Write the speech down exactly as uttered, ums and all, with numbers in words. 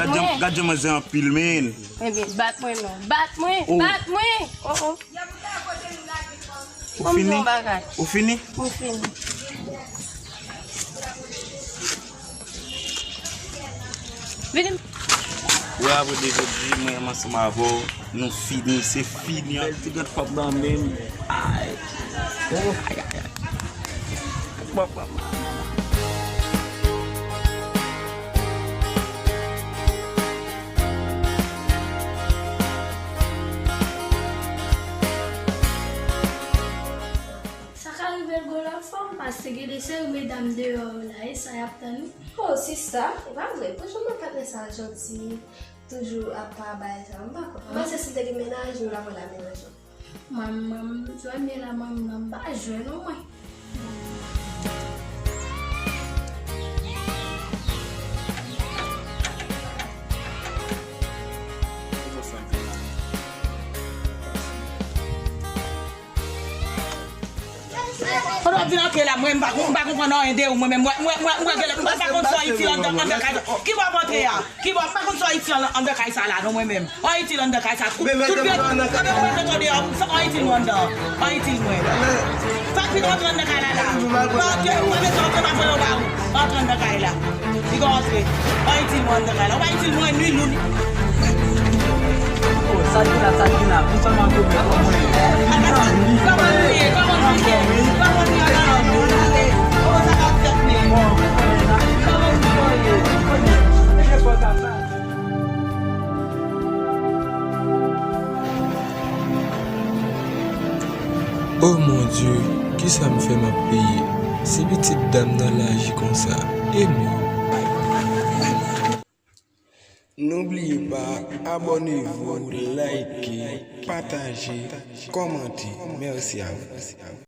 Gad jan, gad jan manzè anpil, men. Ebyen, bat mwen non. Bat mwen, oh, bat mwen. Oh, oh. Ou fini? Ou fini? Mwen fini. Vini. Wè, apre de jodi, mwen menm ansanm avè w, nou fini, se fini. Bèl ti gad fòp nan men m. Ay. Ay, ay, ay. Papa. Sa ka rive l gon lòt fòm, paske gen de seri medam deyò yo la, e sa y ap tann wi. Oh, sista, e pa vre, pou jan mwen patnè sa janti, toujou ap pa bay sa, m pa konprann. M panse si l te gen mennaj, nou t ap wè l ap mennaj. Mwen, mwen, m jwenn li la, mwen, mwen, m pa jwenn non, mwen. Kote w ap vin antre la, mwen, m pa konn, m pa konprann anyen de ou, mwen menm. Mwen, mwen, mwen, mwen, mwen, m pa konn sa w itil anndan, anndan kay sa. Kibò w ap antre a? Kibò, m pa konn sa w itil anndan kay sa la, non, mwen menm. Sa w itil anndan kay sa. Tout, tout vye, tout vye mwen mete w deyò. Sa w itil mwen anndan? Sa w itil mwen? Sa w itil antre anndan kay la, la? Sa w itil mwen mete w antre, m ap voye w ba ou. Antre anndan kay la. Li gon antre. An itil mwen anndan kay la. Ou pa itil mwen, nwi lou li. Oh, Sabrina, Sabrina, pou sèlman kote kòman. Kòman nou ye? Kòman nou ye? Kòman nou ye? Kòman nou ye? Kòman sa ka fèt menm? Kòman nou ye? Oh mon Dieu, kisa m fè m ap peye? Si pitit dam nan la aji konsa, e mwen? N'oubliez pas, abonnez-vous, likez, partagez, commentez. Merci à vous.